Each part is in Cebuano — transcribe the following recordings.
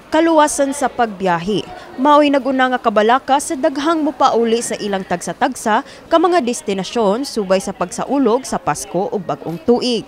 Kaluwasan sa pagbiyahe mao'y naguna nga kabalaka sa daghang mopauli sa ilang tagsa-tagsa ka mga destinasyon subay sa pagsaulog sa Pasko ug Bag-ong Tuig.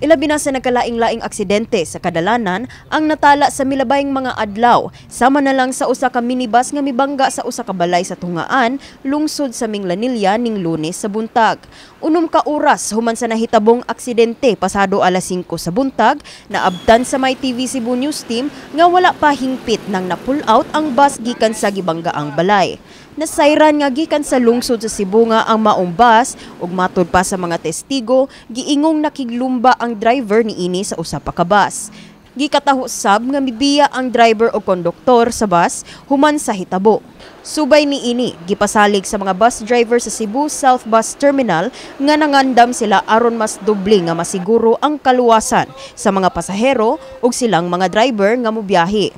Ilabi na sa nagkalaing-laing aksidente sa kadalanan ang natala sa milabayng mga adlaw, sama na lang sa usa ka minibus nga mibangga sa usa ka balay sa Tungaan, lungsod sa Minglanilla, ning Lunes sa buntag. 6 ka oras human sa nahitabong aksidente pasado alas 5 sa buntag, naabtan sa My TV Cebu News Team nga wala pa hingpit nang na-pull out ang bus gikan sa gibanggaang balay. Nasayran nga gikan sa lungsod sa Cebu nga ang maong bus ug matud pa sa mga testigo, giingong nakiglumba ang driver niini sa usa pa ka bus. Gikataho sab nga mibiya ang driver o konduktor sa bus human sa hitabo. Subay niini, gipasalig sa mga bus driver sa Cebu South Bus Terminal nga nangandam sila aron mas doble nga masiguro ang kaluwasan sa mga pasahero ug silang mga driver nga mobiyahe.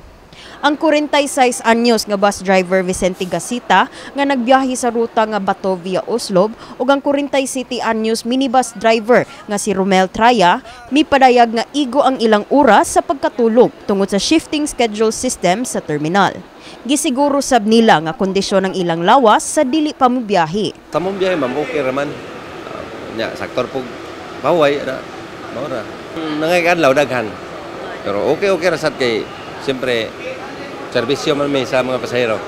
Ang 46 anyos nga bus driver Vicente Gasita nga nagbiyahe sa ruta nga Bato via Oslob ug ang 47 anyos minibus driver nga si Romel Traya mipadayag nga igo ang ilang oras sa pagkatulog tungod sa shifting schedule system sa terminal. Gisiguro sab nila nga kondisyon ng ilang lawas sa dili pa mobiyahe. Sa mong biyahe, ma'am, okay raman. Nya, saktor po paway, ana, mao ra. Nangay adlaw daghan. Pero okay okay ra sad kay siyempre serbisyo man may sa mga pasahero.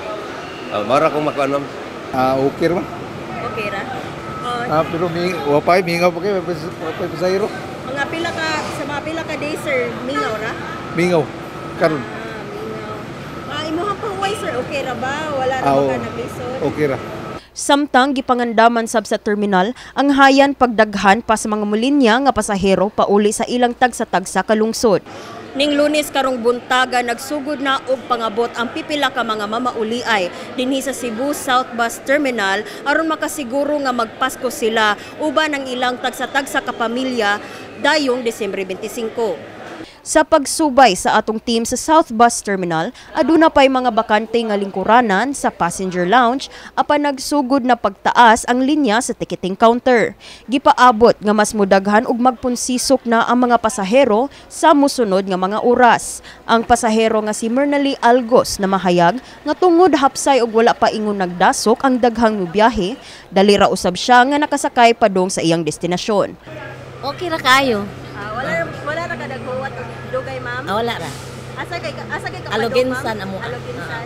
Mao ra kung makuan, ma'am. Ah, okay ra man. Okay ra. Oh, Ah, pero mi wa pa mingaw pa kay wa pa pasahero. Mga pila ka sa mga pila ka days, sir, mingaw ra? Mingaw. Karon. Ah, mingaw. Ah, imuha pa huway, sir, okay ra ba? Wala ra Ah, ba oo. ka naglisod? Okay ra. Samtang gipangandaman sab sa terminal ang hayan pagdaghan pa sa mga mulinya nga pasahero pauli sa ilang tagsa-tagsa ka lungsod. Ning Lunes karong buntaga, nagsugod na og pangabot ang pipila ka mga mamauliay dinhi sa Cebu South Bus Terminal aron makasiguro nga magpasko sila uban ang ilang tagsa-tagsa ka pamilya dayong Desyembre 25. Sa pagsubay sa atong team sa South Bus Terminal, aduna pay mga bakante nga lingkuranan sa passenger lounge apan nagsugod na pagtaas ang linya sa ticketing counter. Gipaabot nga mas mudaghan ug magpunsisok na ang mga pasahero sa musunod nga mga oras. Ang pasahero nga si Mernally Algos na mahayag nga tungod hapsay ug wala pa ingon nagdasok ang daghang mubiyahe, dali ra usab siya nga nakasakay padung sa iyang destinasyon. Okay ra kayo. Ah, wala ra ka naghuwat og dugay, ma'am? Ah, wala ra. Asa kay ka Aloginsan amo. Aloginsan.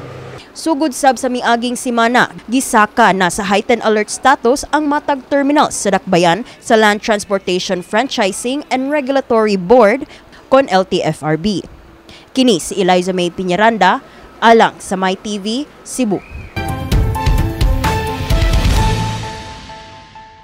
Sugod sab sa miaging simana, gisaka na sa heightened alert status ang matag terminals sa dakbayan sa Land Transportation Franchising and Regulatory Board kon LTFRB. Kini si Eliza May Piñaranda, alang sa My TV, Cebu.